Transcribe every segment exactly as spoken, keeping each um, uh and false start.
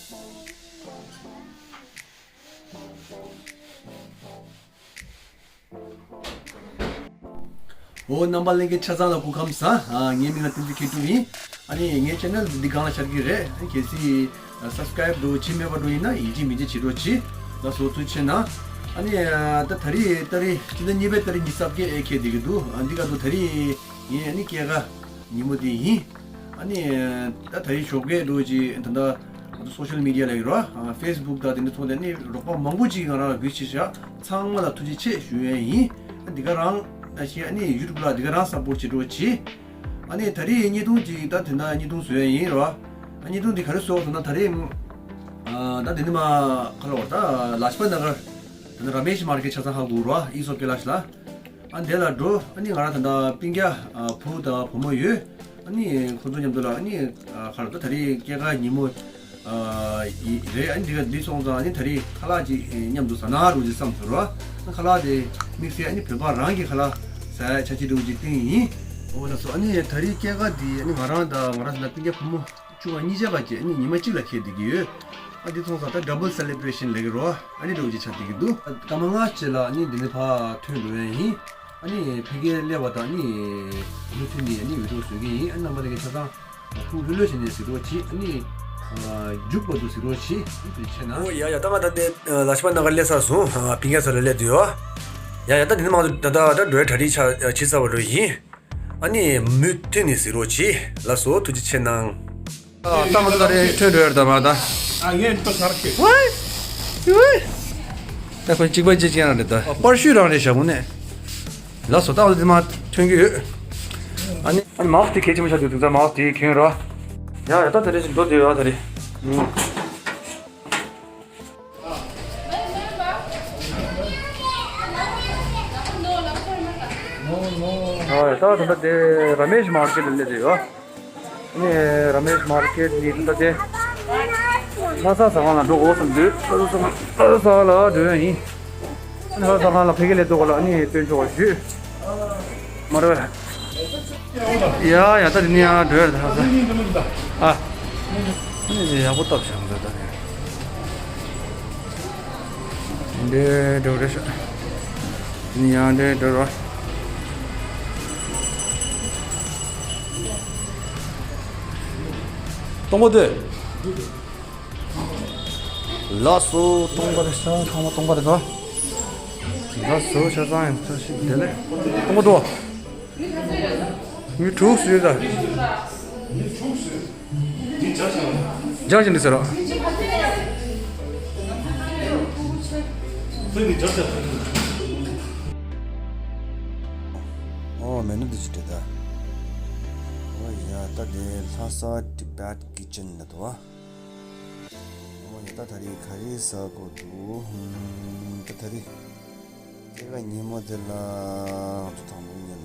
འོ། རྣམ་པ་ལྷན་རྒྱས་ཆ་ཚང་ལ་སྐུ་ཁམས་བཟང་། ཨ། ངའི་མིང་ལ་བསྟན་འཛིན་མཁས་གྲུབ་ཡིན། ཨ་ནི་ངའི་ཆེ་ནལ་འདི་སྒང་ལ་ཤར་གྱི་རེད། ཨ་ནི་གལ་སྲིད་སབ་སི་ཀ་རེབ་འདྲ་བྱས་མེད་པ་འདྲ་ཡིན་ན་ཡིན་གཅིག་མིན་གཅིག་བྱེད་རོགས་གྱིས། ལགས་སོ། ཐུགས་རྗེ་ཆེ་གནང་། ཨ་ནི་ད་ད་རེས་ཏ་རིག་སྤྱི་ཟླ་གཉིས་པའི་ཏ་རིག་ཉི་ཤུ་རྩ་བརྒྱད་ཨེ་འཁེལ་བསྡད་ཀྱི་འདུག་ཨ། འདི་ག་དུས་ད་རེས་ཡིན། ཨ་ནི་སྐྱེས་སྐར་ཉིན་མོ་དེ་ཡིན། ཨ་ནི་ད་ད་རེས་ཞོགས་ཀས་འདྲ་བྱས་ད་ལྟ་ང་ཚོ་སོ་ཤལ་མི་ཌི་ཡ་ལབ་ཀྱི་རེད་པ། ཨ། ཕེ་སི་བུག་དང་དེ་འདྲ་ཐོག་ནས་ནི་རོགས་པ་མང་པོ་ཅིག་ང་རང་ལ་འབུལ་བྱས་ཤག་ཚང་མ་ལ་ཐུགས་རྗེ་ཆེ་ཞུ་ཡས་ཡིན། ཨ། འདི་ག་རང་ནང་བཞིན་ཨ་ནི་ཡུ་ཊུབ་ལ་འདི་ག་རང་སབ་པོར་བྱེད་རོགས་གྱིས། ཨ་ནི་ད་རེས་བརྙན་ཐུང་ཅིག་ད་དེ་འདྲ་བརྙན་ཐུང་བཟོ་ཡས་ཡིན་རེད་པ། ཨ། བརྙན་ཐུང་འདི་ག་རེ་བཟོ་ཟེར་ན། ད་རེས། ཨ། ད་དེ་ནི་མ་ག་ལབ་དགོས་རེད། ད་ལཱཇ་པ་ན་གར་ད་ནི་ར་མེཤ་མར་ཀེཊ་ཆ་ཚང་ཧ་གོ་རེད་པ། ཨི་སོབ་ཀེ་ལཱཤ་ལ། ཨ། དེ་ལ་འགྲོ། ཨ་ནི་ང་རང་ད་ལྟ་སྤུན་ཀྱག་ཨ། བུ་དང་བུ་མོ་ཡོད། ཨ་ནི་ཁོང་ཚོ་མཉམ་དུ་ལ། ཨ་ནི། ཨ། ག་ལབ་དགོས། ད་རེས་སྐྱེས་སྐར་ཉིན་མོ་ཨ། ཡི་རེད། ཨ་ནི་འདི་ག་འདི་སོང་ཙང་ཨ་ནི་ད་རེས་ཁ་ལག་ཅིག་མཉམ་དུ་ཟ་ན་འདྲ་བོ་ཅིག་བསམ་སོང་རེད་པ། ཁ་ལག་དེ་དམིགས་བསལ་ཨ་ནི་བོད་པ་རང་གི་ཁ་ལག་ཟ་ཡ་ཆ་ཅིག་འདྲ་བོ་ཅིག་བསྟན་ཡིན། འོ། ལགས་སོ། ཨ་ནི་ད་རེས་སྐྱེས་སྐར་འདི་ཨ་ནི་ང་རང་དང་ང་རང་ཚོ་ལ་སྤུན་ཀྱག་བུ་མོ་བཅུ་པ་གཉིས་ཆ་ག་བཅས་ཨ་ནི་ཉི་མ་གཅིག་ལ་འཁེལ་བསྡད་ཀྱི་ཡོད། ཨ། འདི་མཐོང་ཙང་ད་ཌབ་བལ་སེ་ལེབ་རེ་ཤན་ལབ་ཀྱི་རེད་པ། ཨ་ནི་འདྲ་བོ་ཅིག་ཆགས་བསྡད་ཀྱི་འདུག་སྐར་མ་ལྔ་རྗེས་ལ་ཨ་ནི་འདི་ནས་ཕར་ཐོན་འགྲོ་ཡས་ཡིན། ཨ་ནི་ཕ་གིར་སླེབས་པ་དང་ཨ་ནི་མུ་མཐུད་ནས་ཨ་ནི་བི་ཌི་ཡོ་བཟོ་གི་ཡིན། ཨ་ནི་རྣམ་པ་ལྷན་རྒྱས་ཆ་ཚང་ཐུགས་ལྷོད་ལྷོད་བྱས་ནས་གཟིགས་རོགས་གྱིས། ཨ་ནི། ཨ། མཇུག་བར་དུ་གཟིགས་རོགས་གྱིས། ཐུགས་རྗེ་ཆེ་གནང་། ཨོ་ཡ་ཡ། ད་ང་ད་ལྟ་ལཱཇ་པ་ན་གར་སླེབས་ཚར་སོང་། ཨ། སྤུན་ཀྱག་ཚོ་ལ་སླེབས་བསྡད་ཡོད། ཡ་ཡ། ད་འདི་ནས་མར་ད་ད་ད་འགྲོ་ཡ་གྲ་སྒྲིག་ཆ་བྱས་ཚར་བ་འདྲ་ཡིན། ཨ་ནི་མུ་མཐུད་ནས་གཟིགས་རོགས་གྱིས། ལགས་སོ། ཐུགས་རྗེ་ཆེ་གནང་། ཨ། ད་ང་ཚོ་ད་རེས་ཐོན་འགྲོ་ཡ་རེད་ད་མ་ད། ཨ། ངས་ད་གར་ཁེ། ཝའི། ཝའི། ད་ཁོ་གཅིག་པ་གཅིག་རྐྱང་རེད་ད། ཨ། པར་ཤུ་རང་རེད་ཤག་དངོས་གནས། ལགས་སོ། ད་ང་ཚོ་འདི་མར་ཐོན་གྱི་ཡོད། ཨ་ནི་ཨ་ནི་མའོ་སི་དེ་གལ་ཆེན་པོ་ཆགས་འདུག་དེང་སང་མའོ་སི་དེ་གྱོན་རོགས། ཡ་ཡ། ད་ད་རེས་ཅིག་འགྲོ་བསྡད་ཡོད་ད་རེས། ཨ། ད་ད་ལྟ་དེ་ར་མེཤ་མར་ཀེཊ་ལ་སླེབས་བསྡད་ཡོད། ཨ་ནི་ར་མེཤ་མར་ཀེཊ་ནས་ད་ལྟ་དེ་ལྷ་ས་ཟ་ཁང་ལ་འགྲོ་དགོས་བསམ་འདུག་ལྷ་ས་ཟ་ཁང་ལ་འགྲོ་ཡ་ཡིན། ཨ་ནི་ལྷ་ས་ཟ་ཁང་ལ་ཕ་གི་སླེབས་དུས་སྒང་ལ་ཨ་ནི་སྟོན་ཆོག་པ་ཞུས། མ་རེད་པས། ཡ་ཡ། ད་དེ་ནས་ཡར་འགྲོ་ཡ་རེད་ད་ལྷ་ས། ཨ། ཨ་ནི་ཡག་པོ་བཏབ་བཞག་འདུག་ད་ནི། འདི་འགྲོ་རེད་ཤག་འདི་ནས་ཡར་འདི་འགྲོ་རོགས། སྟོང་པ་འདི། ལགས་སོ། སྟོང་པ་རེད་ཤག་ཚང་མ་སྟོང་པ་རེད་ད། ལགས་སོ། ཆ་ཚང་ཡང་བཀྲ་ཤིས་བདེ་ལེགས། སྟོང་པ་འདུག་མི་དྲུག་ཙམ་ཡོད་ད། སྦྱང་བཞིན་འདུག་ཟེར་རོ། ཨོ། མེ་ནུ་འདི་ཅི་འདྲ་ད། ཨོ་ཡ། ད་དེ་ལྷ་ས་Tibet Kitchen ལ་འདུག་པ། ཨོ་ཡ། ད་ད་རེས་ག་རེ་ཟ་དགོས་འདུག་ཧུམ། ད་ད་རེས་སྐྱེས་སྐར་ཉིན་མོ་དེ་ལ་ང་ཚོ་དང་པོ་ཉིད་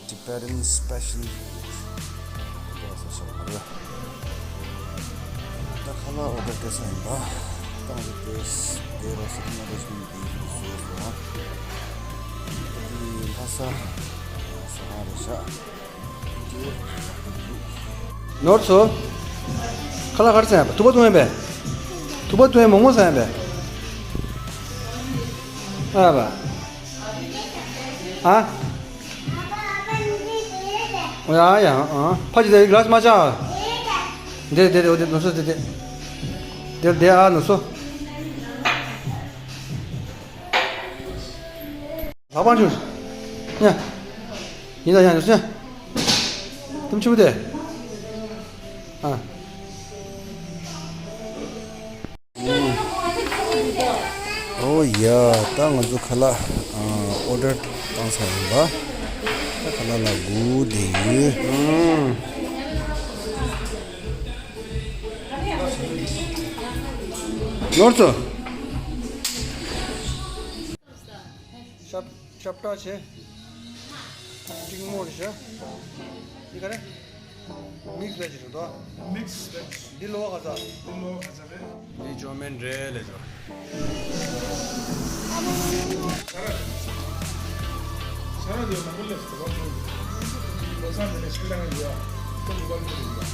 ལ་Tibetan special ཟ་ཤེས་མ་རེད། ད་ཁ་ལག་ཨོ་ཌར་སྤྲད་ས་ཡིན་པ། ད་ང་ཚོ་དེ་དེ་ར་ས་ཁ་ན་རེ་ཤན་དེ་ཞིག་བཟོས་སོང་། ད་དེ་ལྷ་ས་ཟ་ཁང་རེད་ཤག་ནོར་སོ། ཁ་ལག་ག་རེ་ཟ་ཡ་པ། ཐུག་པ་བཏུང་ཡ་པས། ཐུག་པ་བཏུང་ཡ་མོག་མོག་ཟ་ཡ་པས། ཨ་པ། ཨ། ཡ་ཡ། ཨ། ཕ་ཅི་དེ་གི་ལ་སི་མ་ཆག་འདི་འདི་འདི་ནོར་སོ་འདི་འདི། འདི་འདི་ཨ་ནོར་སོ། ལག་པ་ཆུ། ཉ། ཡིན་ད་ཡ་ནུ་སུ། དུམ་ཆུ་དེ། ཨ། ཨོ་ཡ། ད་ང་ཚོ་ཁ་ལག་ཨ་ཨོ་ཌར་བཏང་ཚར་ཡིན་པ། ད་ཁ་ལག་ལ་སྒུག་བསྡད་ཡོད། ནོར་སོ། ཤབ་ཤབ་ཏྲ་བྱས། ཀྲིང་མོ་རེད་ཤག་འདི་ག་རེ། མིག་སི་བེ་ཇི་རེད་དོ། མིག་སི་བེ་ཇི། འདི་ལོ་ག་ཚ། འདི་ལོ་ག་ཚ་རེད། འདི་ཅོ་མིན་རེད་ལས་ཅོ། ཤ་ར་རེད། ཤ་ར་འདི་མང་པོ་ལས་སུ་ལོ་ཅོ། ལོ་སང་འདི་ནས་ཤི་ལ་ཡོད། ཁོ་འདི་བར་འདི་རེད་ཡོད།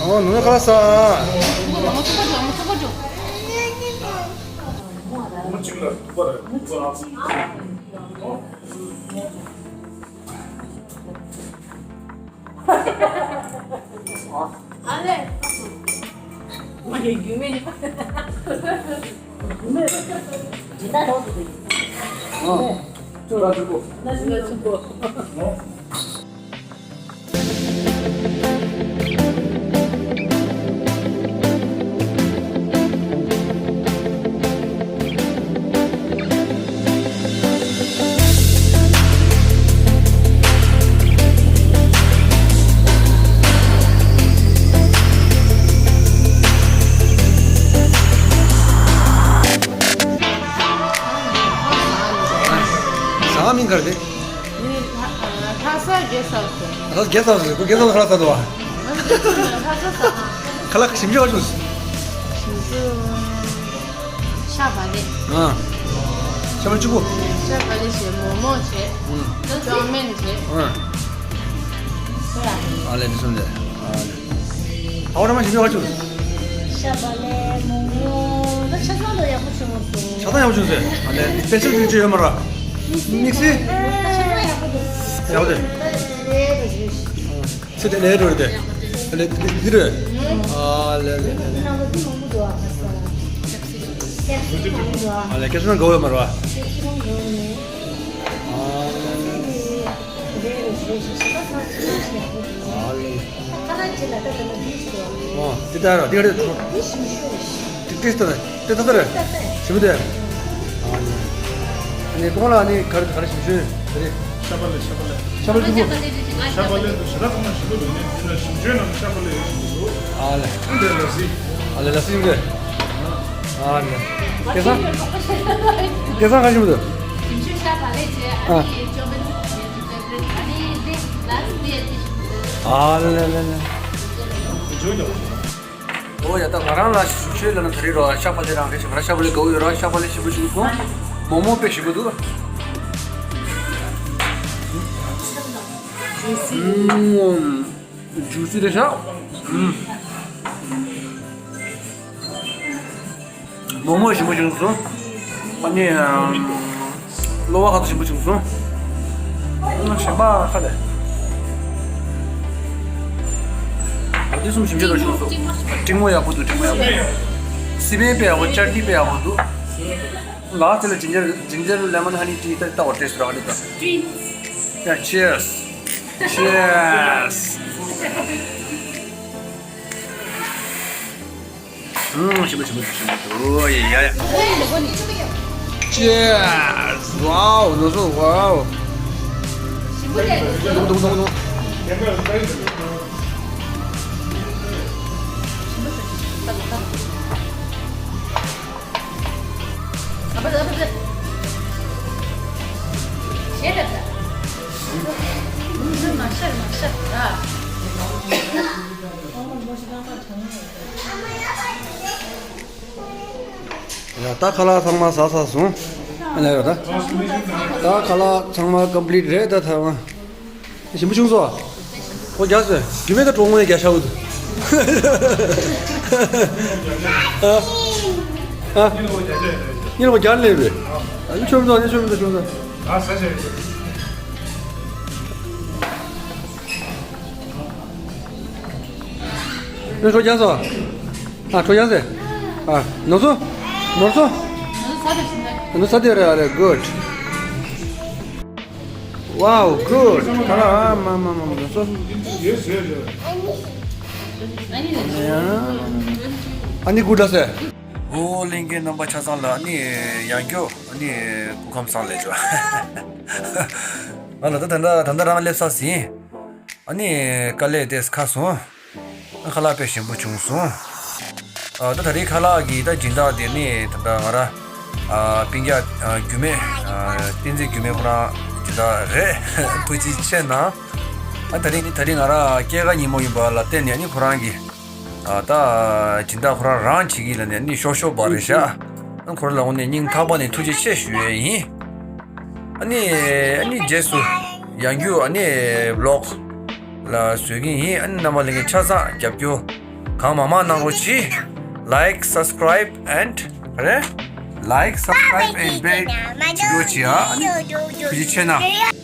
ཨོ་ནུ་ཁ་ས། ཨོ་ཅིག་ལ་ཐུག་པ་རེད། ཨ་ལས། ཨ་ཡེ་རྒྱུས་མེད། རྒྱུས་མེད། ཇི་ལྟར་རོགས་ཏུ། ཨ། ཅོ་ར་ཅུ་པོ། ན་ཅུ་པོ། ཟ་མིན་གར་དེ། ལྷ་ས་གེ་སར་སོ། ལྷ་ས་གེ་སར་སོ། ཁོ་གེ་སར་ལྷ་ས་འདུག་བ། ལྷ་ས་ས། ཁ་ལག་ཞིམ་ཤོས་བ་བྱུང་། ཞིམ་ཤོས། ཤ་བག་ལེབ། ཨ། ཤ་བག་ལེབ་གཅིག་པོ། ཤ་བག་ལེབ་བྱས། མོག་མོག་བྱས། ཨུ། ཅའོ་མེན་བྱས། ཨ། ཨ་ལས་འདི་སོང་ལས། ཨ་ལས། ཨ་བ་ར་མ་ཞིམ་ཤོས་བ་བྱུང་། ཤ་བག་ལེབ། མོག་མོག་ད་ཆ་ཚང་ལ་ཡག་པོ་བྱུང་སོང་། ཆ་ཚང་ཡག་པོ་བྱུང་ཟེར། ཨ་ལས་སྤེ་ཤལ་ཅིག་ཅིག་ཡོད་མ་ར། དམིགས་བསལ། ཡག་པོ་འདུག་ཡག་པོ་འདུག་ཚེ་དེ་ལས་འགྲོ་རེད་དེ། ཨ་ལས་འདི་འདི་རེད། ཨ་ལས་ལས་ལས། ཨ་ལས་སྐད་ཆ་ནང་དགའ་བོ་ཡོད་མ་ར། ཨ་ལས། ཨ་ལས། ཨ། དེ་ལྟར་ར། དེ་ག་རེ། དེ་ཏིས་ཏ་ར། དེ་ཏ་ཏ་ར། ཞིམ་པོ་དེ། ཨ་ནི། ཨ་ནི་གོང་ལ་ཨ་ནི་ག་རེ་ག་རེ་ཞིམ་ཤོས་དེ་རེད། ཤ་བག་ལེབ། ཤ་བག་ལེབ། ཤ་བག་ལེབ་ཞིམ་པོ། ཤ་བག་ལེབ་འདུག་ཞེ་དྲག་ཚང་མ་ཞིམ་པོ་འདུག་ངས་འདི་ལ་ཞིམ་ཤོས་ནང་ཤ་བག་ལེབ་ཡོད་ཞིམ་པོ་འདུག་ཨ་ལས། འདི་ལ་སི། ཨ་ལས་ལ་སི་ཡོད་རེད། ཨ་ལས། སྐལ་བཟང་། སྐལ་བཟང་ག་རེ་ཞིམ་པོ་འདུག་ཞིམ་ཤོས་ཤ་བག་ལེབ་བྱས། ཨ། ཨ་ནི་ཅོ་མིན། ཨ་ལ་ལ་ལ་ལ། འོ་ཡ། ད་ང་རང་ལ་ཞིམ་ཤོས་ལབ་ན་ད་རེས་རོ། ཤ་བག་ལེབ་རང་རེད་ཤག་ང་རང་ཤ་བག་ལེབ་དགའ་བོ་ཡོད་ར། ཤ་བག་ལེབ་ཞིམ་པོ་བྱུང་སོང་། མོག་མོག་དཔེ་ཞིམ་པོ་འདུག་ཨུམ། ཇུ་སི་རེད་ཤག་ཨུམ། མོག་མོག་ཞིམ་པོ་བྱུང་སོང་། ཨ་ནི། གློ་བ་ཁ་ཐུག་ཞིམ་པོ་བྱུང་སོང་། ཨ། གཞན་པ་ཁ་ལས། འདི་གསུམ་ཞིམ་པོ་བྱུང་སོང་། ཀྲིན་མོ་ཡག་པོ་འདུག་ཀྲིན་མོ་ཡག་པོ་འདུག་སི་པན་དཔེ་ཡག་པོ། ཅར་ཏི་དཔེ་ཡག་པོ་འདུག་ལགས་དེ་ལ་ཇིན་ཇར། ཇིན་ཇར་ལེ་མོན་ཧ་ནི་ཊི་ད་ལྟ་བ་ཏེས་རག་ནི་ད། ཡ། ཅི་ཡེ་སི། ཅི་ཡེ་སི། ཨུམ། ཞིམ་པོ་ཞིམ་པོ་ཞིམ་པོ། ཨོ་ཡ་ཡ་ཡ། Cheers! Wow! ནོར་སོང་། Wow! དུང་དུང་དུང་དུང་། ཡ། ད་ཁ་ལག་ཚང་མ་ཟ་ཚར་སོང་། ཨ་ནི་ཡ། ད་ད་ཁ་ལག་ཚང་མ་ཀམ་པི་ལིཊ་རེད། ད་ཐལ་བ་ཞིམ་པོ་བྱུང་སོང་། ཨོ་རྒྱག་སོང་། རྒྱུ་མེད་ད་གྲོགས་མོ་ཡ་རྒྱག་ཤ་འུ་དུ། ཨ། ཨ། ཉིན་རོ་རྒྱག་ལེ་རེད། ཨ་ནི་ཆོམ་ཚོ། ཨ་ནི་ཆོམ་ཚོ། ཆོམ་ཚོ། ཨ། ས་ཆ། ནོར་སོང་། རྒྱག་སོང་། ཨ། ཁྲོ་རྒྱག་སོང་། ཨ། ནོར་སོང་། ནོར་སོང་། ནོར་སོང་། ཨ་རེ། ཨ་རེ། Good. Wow, good. ཁ་ལག་ཨ་མ་མ་མ་མ་ནོར་སོང་། ཨ་ནི་གུ་ད་སེ། ཨོ་ལྷན་རྒྱས་རྣམ་པ་ཆ་ཚང་ལ་ཨ་ནི་ཡང་བསྐྱར་ཨ་ནི་སྐུ་ཁམས་བཟང་ལབ་ཆོག་ང་ལ་ད་ད་ལྟ་ད་ལྟ་རང་སླེབས་ཚར་ཟིན། ཨ་ནི་དཀའ་ལས་དེ་ཁག་སོང་། ཨ། ཁ་ལག་དཔེ་ཞིམ་པོ་བྱུང་སོང་། ཨ། ད་ད་རེས་ཁ་ལག་གི་ད་སྦྱིན་བདག་དེ་ནི་ད་ལྟ་ང་རང་། ཨ། སྤུན་ཀྱག་ཨ། རྒྱུད་མེད། ཨ། བསྟན་འཛིན་རྒྱུད་མེད་ཁོ་རང་སྦྱིན་བདག་རེད། ཐུགས་རྗེ་ཆེ་གནང་། ཨ། ད་རེས་ནི་ད་རེས་ང་རང་སྐྱེས་སྐར་ཉིན་མོ་ཡིན་པ་ལ་བརྟེན་ནས་ནི་ཁོ་རང་གི། ཨ། ད་སྦྱིན་བདག་ཁོ་རང་རང་བྱེད་ཀྱི་ལ་ནས་ནི་ཤོག་ཤོག་བ་རེད་ཤག་ཨ། ཁོ་རང་ལ་དངོས་གནས་སྙིང་ཐག་པ་ནས་ཐུགས་རྗེ་ཆེ་ཞུ་ཡས་ཡིན། ཨ་ནི་ཨ་ནི་རྗེས་སུ་ཡང་བསྐྱར་ཨ་ནི་བི་ལོག་ལ་བཟོ་གི་ཡིན། ཨ་ནི་རྣམ་པ་ལྷན་རྒྱས་ཆ་ཚང་རྒྱབ་སྐྱོར་ གང་མང་མང་གནང་རོགས་གྱིས། Like, subscribe and རེད། Like, subscribe and bell བྱེད་རོགས་གྱིས་ཨ། ཨ་ནི་ཐུགས་རྗེ་ཆེ་ན།